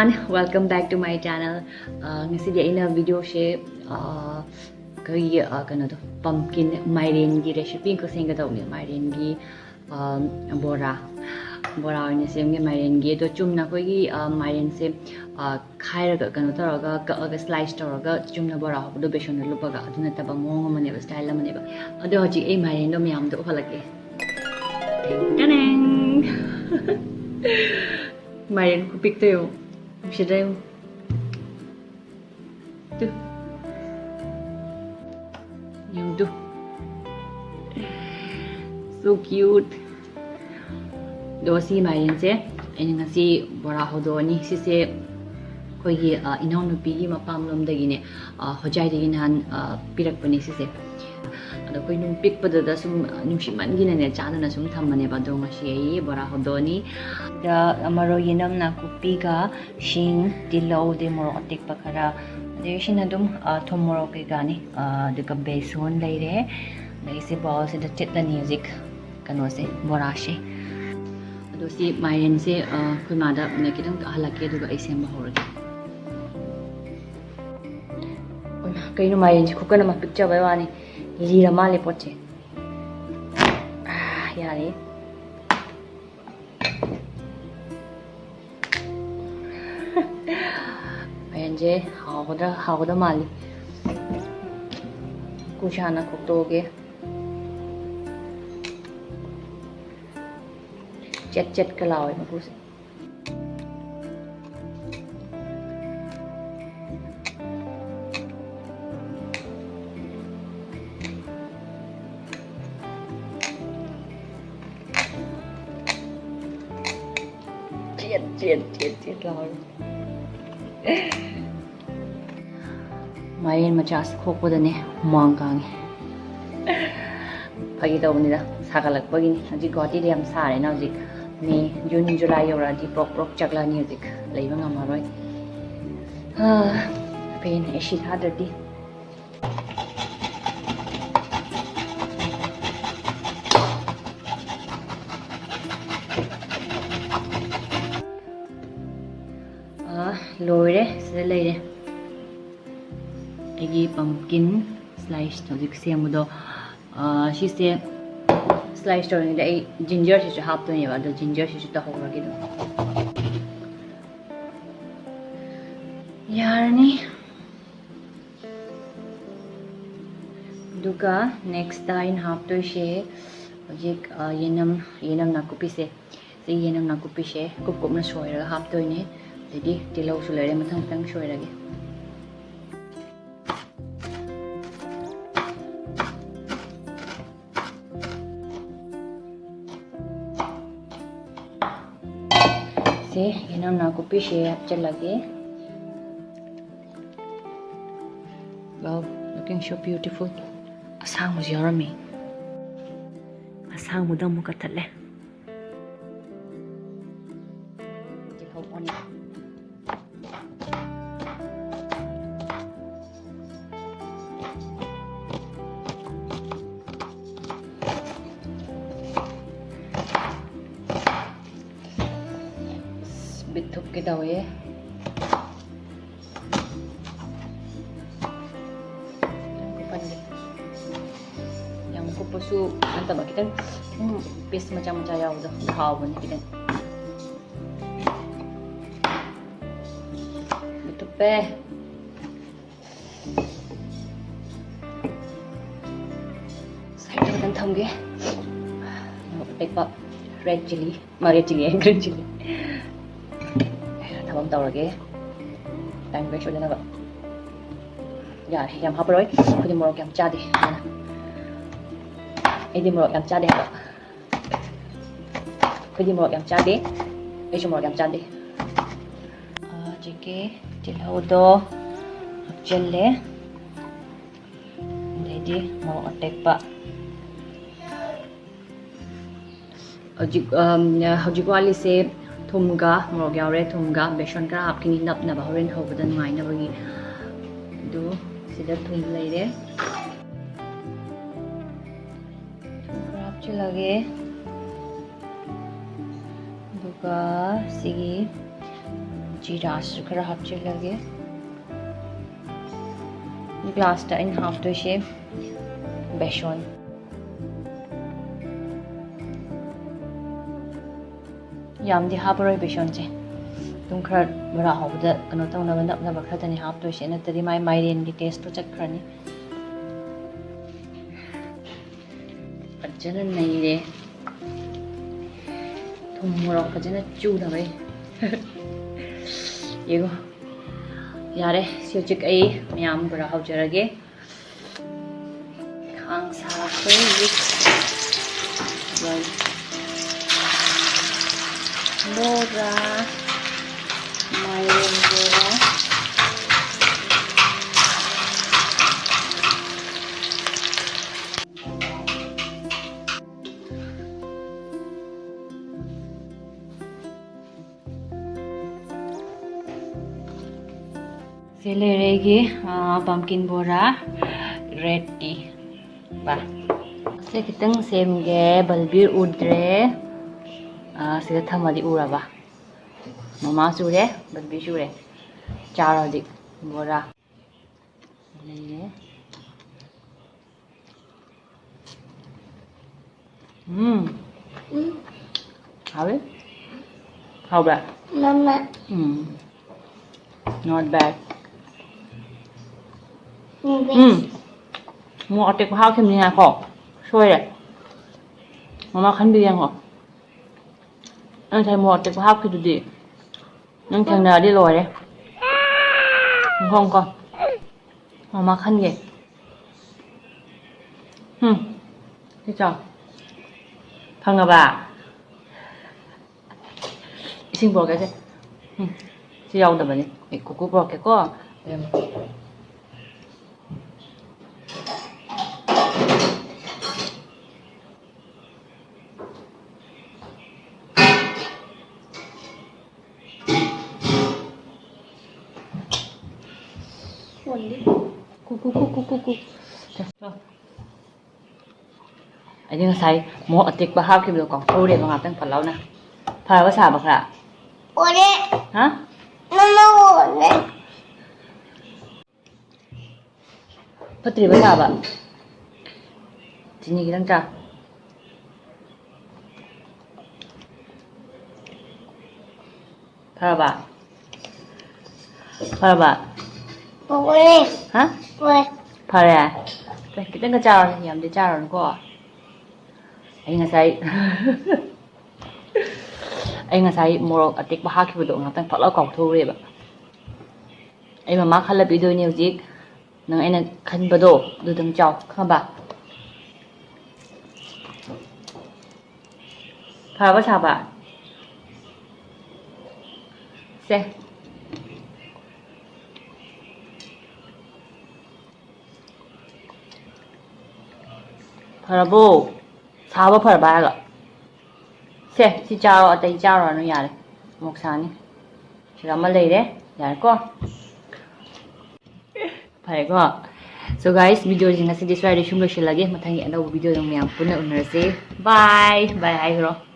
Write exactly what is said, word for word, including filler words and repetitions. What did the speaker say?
Welcome back to my channel. ꯑ, ꯉꯁꯤꯗꯤ ꯑꯩꯅ ꯚꯤꯗꯤꯑꯣꯁꯦ, ꯑ, ꯑꯩꯈꯣꯏꯒꯤ, ꯑ, ꯀꯩꯅꯣꯗꯣ, ꯄꯝꯀꯤꯟ, ꯃꯥꯏꯔꯦꯟꯒꯤ ꯔꯦꯁꯤꯄꯤ ꯑꯃꯈꯛ ꯁꯦꯝꯒꯦ ꯇꯧꯕꯅꯦ꯫ ꯃꯥꯏꯔꯦꯟꯒꯤ, ꯑ, ꯕꯣꯔꯥ, ꯕꯣꯔꯥ ꯑꯣꯏꯅ ꯁꯦꯝꯒꯦ ꯃꯥꯏꯔꯦꯟꯒꯤ꯫ ꯑꯗꯣ ꯆꯨꯝꯅ ꯑꯩꯈꯣꯏꯒꯤ, ꯑ, ꯃꯥꯏꯔꯦꯟꯁꯦ, ꯑ, ꯈꯥꯏꯔꯒ, ꯀꯩꯅꯣ ꯇꯧꯔꯒ, ꯀꯛꯑꯒ, ꯁ꯭ꯂꯥꯏꯁ ꯇꯧꯔꯒ ꯆꯨꯝꯅ ꯕꯣꯔꯥ ꯍꯧꯕꯗꯣ ꯕꯦꯁꯣꯟꯗ ꯂꯨꯞꯄꯒ, ꯑꯗꯨ ꯅꯠꯇꯕ ꯃꯑꯣꯡ ꯑꯃꯅꯦꯕ, ꯁ꯭ꯇꯥꯏꯜ ꯑꯃꯅꯦꯕ꯫ ꯑꯗꯣ ꯍꯧꯖꯤꯛ ꯑꯩ ꯃꯥꯏꯔꯦꯟꯗꯣ ꯃꯌꯥꯝꯗꯣ ꯎꯍꯜꯂꯛꯀꯦ꯫ ꯇꯦꯡ! ꯃꯥꯏꯔꯦꯟ ꯈꯨꯄꯤꯛꯇꯣ ꯌꯦꯡꯉꯨ꯫ ꯅꯨꯡꯁꯤꯗ꯭ꯔꯥ ꯌꯦꯡꯉꯨ꯫ ꯇꯨ꯫ ꯌꯦꯡꯉꯨ ꯇꯨ꯫ So cute꯫ ꯑꯗꯣ ꯁꯤ ꯃꯥꯏꯔꯦꯟꯁꯦ ꯑꯩꯅ ꯉꯁꯤ ꯕꯣꯔꯥ ꯍꯧꯗꯣꯛꯑꯅꯤ꯫ ꯁꯤꯁꯦ ꯑꯩꯈꯣꯏꯒꯤ, ꯑ, ꯏꯅꯥꯎꯅꯨꯄꯤꯒꯤ ꯃꯄꯥꯝꯂꯣꯝꯗꯒꯤꯅꯦ, ꯑ, ꯍꯣꯖꯥꯏꯗꯒꯤ ꯅꯍꯥꯟ, ꯑ, ꯄꯤꯔꯛꯄꯅꯦ ꯁꯤꯁꯦ꯫ ꯑꯗꯣ ꯑꯩꯈꯣꯏ ꯅꯨꯡ ꯄꯤꯛꯄꯗꯨꯗ ꯁꯨꯝ, ꯑ, ꯅꯨꯡꯁꯤꯃꯟꯒꯤꯅꯅꯦ ꯆꯥꯗꯅ ꯁꯨꯝ ꯊꯝꯕꯅꯦꯕ꯫ ꯑꯗꯣ ꯉꯁꯤ ꯑꯩ ꯕꯣꯔꯥ ꯍꯧꯗꯣꯛꯑꯅꯤ꯫ ꯁꯤꯗ ꯃꯔꯣꯏ, ꯌꯦꯅꯝ, ꯅꯥꯀꯨꯞꯄꯤꯒ ꯁꯤꯡ, ꯇꯤꯜꯍꯧ, ꯑꯗꯩ ꯃꯣꯔꯣꯛ ꯑꯇꯦꯛꯄ ꯈꯔ, ꯑꯗꯩ ꯁꯤꯅ ꯑꯗꯨꯝ, ꯑ, ꯊꯨꯝ ꯃꯣꯔꯣꯛ ꯀꯩꯀꯥꯅꯤ꯫ ꯑ, ꯑꯗꯨꯒ ꯕꯦꯁꯣꯟ ꯂꯩꯔꯦ꯫ ꯑꯗꯩ ꯁꯤ ꯕꯥꯎꯜꯁꯤꯗ ꯆꯤꯠꯂꯅꯤ ꯍꯧꯖꯤꯛ ꯀꯩꯅꯣꯁꯦ, ꯕꯣꯔꯥꯁꯦ꯫ ꯑꯗꯣ ꯁꯤ ꯃꯥꯏꯔꯦꯟꯁꯦ, ꯑ, ꯑꯩꯈꯣꯏ ꯃꯥꯗ ꯈꯤꯇꯪ ꯀꯛꯍꯜꯂꯛꯀꯦ, ꯑꯗꯨꯒ ꯑꯩ ꯁꯦꯝꯕ ꯍꯧꯔꯒꯦ꯫ ꯀꯩꯅꯣ ꯃꯥꯏꯔꯦꯟꯁꯦ ꯈꯨꯀꯟ ꯑꯃ ꯄꯤꯛꯆꯕꯩ ꯋꯥꯅꯤ, ꯂꯤꯔ ꯃꯥꯜꯂꯦ ꯄꯣꯠꯁꯦ꯫ ꯑꯥ, ꯌꯥꯔꯦ꯫ ꯃꯥꯏꯔꯦꯟꯁꯦ ꯍꯥꯎꯒꯗ꯭ꯔꯥ, ꯍꯥꯎꯒꯗꯕ ꯃꯥꯜꯂꯤ꯫ ꯃꯀꯨꯁꯦ ꯍꯥꯟꯅ ꯈꯣꯛꯇꯣꯛꯑꯒꯦ꯫ ꯆꯦꯠ ꯆꯦꯠꯀ ꯂꯥꯎꯋꯦ ꯃꯀꯨꯁꯦ꯫ ꯆꯦꯠ, ꯆꯦꯠ, ꯆꯦꯠ, ꯆꯦꯠ ꯂꯥꯎꯔꯦ꯫ ꯃꯥꯏꯔꯦꯟ ꯃꯆꯥꯁꯦ ꯈꯣꯛꯄꯗꯅꯦ ꯍꯨꯃꯥꯡ ꯀꯥꯡꯉꯦ꯫ ꯐꯥꯒꯤ ꯇꯧꯕꯅꯤꯗ, ꯁꯥꯒꯠꯂꯛꯄꯒꯤꯅꯤ꯫ ꯍꯧꯖꯤꯛ ꯒꯨꯍꯥꯇꯤꯗ ꯌꯥꯝ ꯁꯥꯔꯦꯅ ꯍꯧꯖꯤꯛ꯫ ꯃꯦ, ꯖꯨꯟ, ꯖꯨꯂꯥꯏ ꯌꯧꯔꯛꯑꯗꯤ ꯄ꯭ꯔꯣꯛ ꯄ꯭ꯔꯣꯛ ꯆꯥꯛꯂꯛꯑꯅꯤ ꯍꯧꯖꯤꯛ꯫ ꯂꯩꯕ ꯉꯝꯃꯔꯣꯏ꯫ ꯍꯥ, ꯐꯦꯟ, ꯑꯦ ꯁꯤ ꯊꯥꯗ꯭ꯔꯗꯤ꯫ ꯑ, ꯂꯣꯏꯔꯦ, ꯁꯤꯗ ꯂꯩꯔꯦ ꯑꯩꯒꯤ pumpkin slice ꯍꯧꯖꯤꯛ ꯁꯦꯝꯕꯗꯣ꯫ ꯑꯥ, ꯁꯤꯁꯦ slice ꯇꯧꯔꯤꯉꯩꯗ ꯑꯩ ginger ꯁꯤꯁꯨ ꯍꯥꯞꯇꯣꯏꯅꯦꯕ, ꯑꯗꯣ ginger ꯁꯤꯁꯨ ꯇꯧꯍꯧꯔꯒꯦ ꯑꯗꯨꯝ꯫ ꯌꯥꯔꯅꯤ꯫ ꯑꯗꯨꯒ next ꯑꯩꯅ ꯍꯥꯞꯇꯣꯏꯁꯦ ꯍꯧꯖꯤꯛ, ꯑ, ꯌꯦꯅꯝ, ꯌꯦꯅꯝ ꯅꯥꯀꯨꯞꯄꯤꯁꯦ꯫ ꯁꯤ ꯌꯦꯅꯝ ꯅꯥꯀꯨꯞꯄꯤꯁꯦ ꯀꯨꯞ ꯀꯨꯞꯅ ꯁꯣꯏꯔꯒ ꯍꯥꯞꯇꯣꯏꯅꯦ꯫ ꯑꯗꯩꯗꯤ ꯇꯤꯜꯍꯧꯁꯨ ꯂꯩꯔꯦ, ꯃꯊꯪ ꯃꯊꯪ ꯁꯣꯏꯔꯒꯦ꯫ ꯁꯦ, ꯌꯦꯅꯝ ꯅꯥꯀꯨꯞꯄꯤꯁꯦ ꯍꯥꯞꯆꯤꯜꯂꯒꯦ꯫ Wow, looking so beautiful. ꯑꯁꯥꯡꯕꯁꯨ ꯌꯥꯎꯔꯝꯃꯤ꯫ ꯑꯁꯥꯡꯕꯗ ꯑꯃꯨꯛ ꯀꯛꯊꯠꯂꯦ꯫ ꯇꯤꯜꯍꯧ ꯑꯣꯟ-, ꯕꯤꯠ ꯊꯨꯞꯀꯦ ꯇꯧꯋꯦ꯫ ꯌꯥꯝ ꯀꯨꯞꯍꯟꯒꯦ꯫ ꯌꯥꯝ ꯀꯨꯞꯄꯁꯨ ꯅꯠꯇꯕ, ꯈꯤꯇꯪ, ꯎꯝ, piece ꯃꯆꯥ ꯃꯆꯥ ꯌꯥꯎꯕꯗꯣ ꯍꯥꯎꯕꯅꯦ ꯈꯤꯇꯪ꯫ ꯊꯨꯞꯄꯦ꯫ Side ꯇ ꯈꯤꯇꯪ ꯊꯝꯒꯦ꯫ ꯑꯇꯦꯛꯄ red chilli, ꯃꯥ, red chilli, green chilli꯫ ꯊꯕꯛ ꯑꯃ ꯇꯧꯔꯒꯦ꯫ Time waste ꯑꯣꯏꯗꯅꯕ꯫ ꯌꯥꯔꯦ, ꯌꯥꯝ ꯍꯥꯞꯄꯔꯣꯏ꯫ ꯑꯩꯈꯣꯏꯗꯤ ꯃꯣꯔꯣꯛ ꯌꯥꯝ ꯆꯥꯗꯦ꯫ ꯑꯩꯗꯤ ꯃꯣꯔꯣꯛ ꯌꯥꯝ ꯆꯥꯗꯦ ꯍꯥꯏꯕ꯫ ꯑꯩꯈꯣꯏꯗꯤ ꯃꯣꯔꯣꯛ ꯌꯥꯝ ꯆꯥꯗꯦ꯫ ꯑꯩꯁꯨ ꯃꯣꯔꯣꯛ ꯌꯥꯝ ꯆꯥꯗꯦ꯫ ꯑ, ꯍꯧꯖꯤꯛꯀꯤ ꯇꯤꯜꯍꯧꯗꯣ ꯍꯥꯞꯆꯤꯜꯂꯦ꯫ ꯑꯗꯩꯗꯤ ꯃꯣꯔꯣꯛ ꯑꯇꯦꯛꯄ꯫ ꯍꯧꯖꯤꯛ, ꯑꯝ, ꯍꯧꯖꯤꯛ ꯋꯥꯠꯂꯤꯁꯦ ꯊꯨꯝꯒ ꯃꯣꯔꯣꯛ ꯌꯥꯎꯔꯦ, ꯊꯨꯝꯒ ꯕꯦꯁꯣꯟ ꯈꯔ ꯍꯥꯞꯈꯤꯅꯤ ꯅꯞꯅꯕ, ꯍꯣꯔꯦꯟ ꯍꯧꯕꯗ ꯅꯨꯡꯉꯥꯏꯅꯕꯒꯤ꯫ ꯑꯗꯨ ꯁꯤꯗ ꯊꯨꯝ ꯂꯩꯔꯦ꯫ ꯊꯨꯝ ꯈꯔ ꯍꯥꯞꯆꯤꯜꯂꯒꯦ꯫ ꯑꯗꯨꯒ ꯁꯤꯒꯤ ꯖꯤꯔꯥꯁꯨ ꯈꯔ ꯍꯥꯞꯆꯤꯜꯂꯒꯦ꯫ ꯒ꯭ꯂꯥꯁꯇ ꯑꯩꯅ ꯍꯥꯞꯇꯣꯏꯁꯦ ꯕꯦꯁꯣꯟ꯫ ꯌꯥꯝꯗꯤ ꯍꯥꯞꯄꯔꯣꯏ ꯕꯦꯁꯣꯟꯁꯦ꯫ ꯑꯗꯨꯝ ꯈꯔ ꯕꯣꯔꯥ ꯍꯧꯕꯗ ꯀꯩꯅꯣ ꯇꯧꯅꯕ, ꯅꯞꯅꯕ ꯈꯔꯗꯅꯤ ꯍꯥꯞꯇꯣꯏꯁꯦ, ꯅꯠꯇ꯭ꯔꯗꯤ ꯃꯥꯏ ꯃꯥꯏꯔꯦꯟꯒꯤ ꯇꯦꯁꯇꯣ ꯆꯠꯈ꯭ꯔꯅꯤ꯫ ꯐꯖꯅ ꯅꯩꯔꯦ꯫ ꯊꯨꯝ ꯃꯣꯔꯣꯛ ꯐꯖꯅ ꯆꯨꯅꯕꯩ꯫ ꯌꯦꯡꯉꯣ꯫ ꯌꯥꯔꯦ, ꯁꯤ ꯍꯧꯖꯤꯛ ꯑꯩ ꯃꯌꯥꯝ ꯕꯣꯔꯥ ꯍꯧꯖꯔꯒꯦ꯫ ꯈꯥꯡ ꯁꯥꯈ꯭ꯔꯦ ꯍꯧꯖꯤꯛ꯫ ꯕꯣꯔꯥ, ꯃꯥꯏꯔꯦꯟ ꯕꯣꯔꯥ꯫ ꯁꯤ ꯂꯩꯔꯦ ꯑꯩꯒꯤ, ꯑꯥ, pumpkin ꯕꯣꯔꯥ, red tea꯫ ꯕꯥ꯫ ꯁꯦ ꯈꯤꯇꯪ ꯁꯦꯝꯒꯦ, ꯕꯜꯕꯤꯔ ꯎꯗ꯭ꯔꯦ꯫ ꯑꯥ, ꯁꯤꯗ ꯊꯝꯃꯗꯤ ꯎꯔꯕ? ꯃꯃꯥ ꯆꯨꯔꯦ, ꯕꯜꯕꯤꯔ ꯆꯨꯔꯦ꯫ ꯆꯥꯔꯣ ꯍꯧꯖꯤꯛ ꯕꯣꯔꯥ꯫ ꯂꯩꯔꯦ꯫ ꯎꯝ꯫ ꯎꯝ꯫ ꯍꯥꯎꯋꯦ? ꯍꯥꯎꯕ꯭ꯔꯥ? ꯃꯃꯥ꯫ ꯎꯝ꯫ Not bad. ꯎꯝ꯫ ꯎꯝ꯫ ꯃꯣꯔꯣꯛ ꯑꯇꯦꯛꯄ ꯍꯥꯞꯈꯤꯕꯅꯤ, ꯉꯥꯏꯈꯣ꯫ ꯁꯣꯏꯔꯦ꯫ ꯃꯃꯥ ꯈꯟꯕꯤꯒꯦ ꯉꯥꯏꯈꯣ꯫ ꯑꯩ ꯉꯁꯥꯏ ꯃꯣꯔꯣꯛ ꯑꯇꯦꯛꯄ ꯍꯥꯞꯈꯤꯗꯨꯗꯤ꯫ ꯅꯪ ꯊꯦꯡꯅꯔꯗꯤ ꯂꯣꯏꯔꯦ꯫ ꯉꯥꯏꯈꯣ, ꯉꯥꯏꯈꯣ꯫ ꯃꯃꯥ ꯈꯟꯒꯦ꯫ ꯎꯝ꯫ ꯁꯤ ꯆꯥꯎ꯫ ꯐꯪꯉꯕ? ꯏꯁꯤꯡ ꯄꯨꯔꯛꯀꯦꯁꯦ꯫ ꯎꯝ꯫ ꯁꯤ ꯌꯥꯎꯗꯕꯅꯤ꯫ ꯑꯩ ꯀꯨꯀꯨ ꯄꯨꯔꯛꯀꯦꯀꯣ꯫ ꯀꯨ, ꯀꯨ, ꯀꯨ, ꯀꯨ, ꯀꯨ, ꯀꯨ꯫ ꯑꯩꯗꯤ ꯉꯁꯥꯏ ꯃꯣꯔꯣꯛ ꯑꯇꯦꯛꯄ ꯍꯥꯞꯈꯤꯕꯗꯣ ꯀꯥꯎꯊꯣꯛꯎꯔꯦꯕ ꯉꯥꯛꯇꯪ ꯐꯠ ꯂꯥꯎꯅ꯫ ꯐꯔꯕ ꯁꯥꯕ ꯈꯔ? ꯑꯣꯔꯦ꯫ ꯍꯥ? ꯃꯃꯥ ꯑꯣꯜꯂꯦ꯫ ꯐꯠꯇ꯭ꯔꯤꯕ ꯁꯥꯕ? ꯆꯤꯅꯤ ꯈꯤꯇꯪ ꯆꯥ꯫ ꯐꯔꯕ? ꯐꯔꯕ? ꯐꯔꯦ꯫ ꯍꯥ? ꯐꯔꯦ꯫ ꯐꯔꯦ? ꯈꯤꯇꯪꯒ ꯆꯥꯔꯣ, ꯌꯥꯝꯗꯤ ꯆꯥꯔꯨꯅꯨꯀꯣ꯫ ꯑꯩ ꯉꯁꯥꯏ ꯑꯩ ꯉꯁꯥꯏ ꯃꯣꯔꯣꯛ ꯑꯇꯦꯛꯄ ꯍꯥꯞꯈꯤꯕꯗꯣ ꯉꯥꯛꯇꯪ ꯐꯠ ꯂꯥꯎ ꯀꯥꯎꯊꯣꯛꯎꯔꯦꯕ꯫ ꯑꯩ ꯃꯃꯥ ꯈꯜꯂ ꯄꯤꯗꯣꯏꯅꯦ ꯍꯧꯖꯤꯛ꯫ ꯅꯪ ꯑꯩꯅ ꯈꯟꯕꯗꯣ ꯑꯗꯨꯗꯪ ꯆꯥꯎ, ꯈꯪꯉꯕ? ꯐꯔꯕ ꯁꯥꯕ? ꯁꯦ꯫ ꯐꯔꯕꯣ? ꯁꯥꯕ ꯐꯔꯕ ꯍꯥꯏꯔꯒ꯫ ꯁꯦ, ꯁꯤ ꯆꯥꯔꯣ, ꯑꯇꯩ ꯆꯥꯔꯨꯔꯅꯨ, ꯌꯥꯔꯦ꯫ ꯑꯃꯨꯛ ꯁꯥꯅꯤ꯫ ꯁꯤꯗ ꯑꯃ ꯂꯩꯔꯦ꯫ ꯌꯥꯔꯦꯀꯣ? ꯐꯔꯦꯀꯣ? So guys, videoꯁꯤ ꯉꯁꯤꯗꯤ ꯁ꯭ꯋꯥꯏꯗ ꯁꯨꯝ ꯂꯣꯏꯁꯤꯜꯂꯒꯦ꯫ ꯃꯊꯪꯒꯤ ꯑꯅꯧꯕ video ꯑꯗꯨꯝ ꯃꯌꯥꯝ ꯄꯨꯟꯅ ꯎꯅꯔꯁꯦ꯫ Bye! Bye ꯍꯥꯏꯈ꯭ꯔꯣ꯫